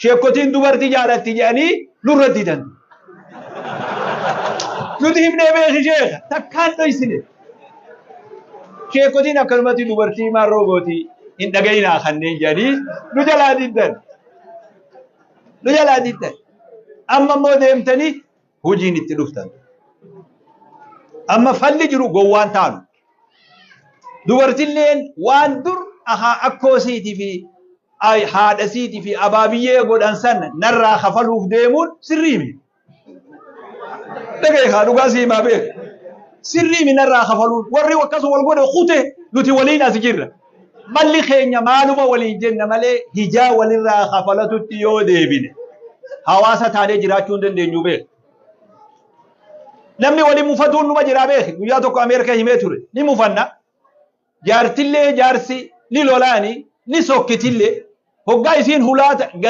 Sheekkotiin dubartii jaalatti jedhanii nurra didan. Nuti himnee beeki sheekha takkaan dhoysine. Sheekkotiin akkanumatti dubartii maarroo gooti hin dhagayinaa kanneen jedhanii nu jalaa diddan. Nu jalaa diddan. Amma immoo deemtanii hojiin itti dhuftan. Amma falli jiru gowwaan taanu. Dubartilleen waan dur ahaa akkoo siitii fi haadha siitii fi abaabiyyee godhan san narraa kafaluuf deemuun sirrii miti. Dhagaye kaa dhugaa si himaa beeku. Sirrii mi narraa kafaluun warri akkas wal godhe kute nuti waliin as jirra. Malli keenya maaluma waliin jenna malee hijaa walirraa kafalatutti yoo deebine hawaasa taanee jiraachuu hin dandeenyu beeku. Namni waliin mufatuun numa jiraa beeki. Guyyaa tokko Ameerikaa himee ture. Ni mufanna. Jaartillee jaarsi ni lolaani ni sokkitillee. Hoggaa isiin hulaa gadi